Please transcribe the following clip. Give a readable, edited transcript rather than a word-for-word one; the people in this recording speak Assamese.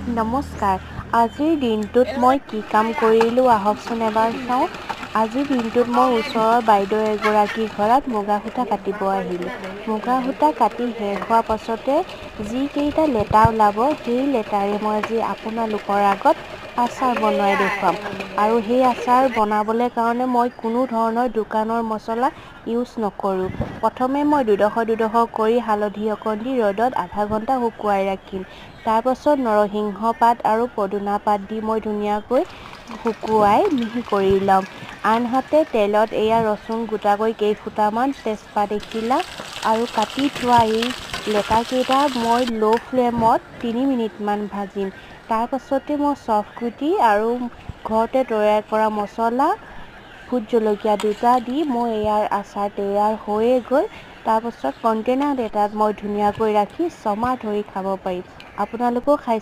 নমস্কাৰ। আজিৰ দিনটোত মই কি কাম কৰিলোঁ, আহকচোন এবাৰ চাওঁ। আজিৰ দিনটোত মই ওচৰৰ বাইদেউ এগৰাকীৰ ঘৰত মুগা সূতা কাটিব আহিলোঁ। মুগা সূতা কাটি শেষ হোৱাৰ পাছতে যিকেইটা লেটা ওলাব, সেই লেটাৰে মই আজি আপোনালোকৰ আগত আচাৰ বনাই দেখুৱাম। আৰু সেই আচাৰ বনাবলৈ কাৰণে মই কোনো ধৰণৰ দোকানৰ মছলা ইউজ নকৰোঁ। প্ৰথমে মই দুডোখৰ দুডোখৰ কৰি হালধি অকণ দি ৰ'দত আধা ঘণ্টা শুকুৱাই ৰাখিম। তাৰপাছত নৰসিংহ পাত আৰু পদুনা পাত দি মই ধুনীয়াকৈ শুকুৱাই মিহি কৰি ল'ম। আনহাতে তেলত এয়া ৰচুন গোটাকৈ কেইফুটামান, তেজপাত এখিলা আৰু কাটি থোৱা এই লেটাকেইটা মই ল' ফ্লেমত 3 মিনিটমান ভাজিম। তাৰপাছতে মই চফগুটি আৰু ঘৰতে তৈয়াৰ কৰা মছলা, ভোট জলকীয়া দুটা দি মই ইয়াৰ আচাৰ তৈয়াৰ হৈয়ে গ'ল। তাৰপাছত কণ্টেইনাৰ এটাত মই ধুনীয়াকৈ ৰাখি 6 মাহ ধৰি খাব পাৰিম। আপোনালোকেও খাই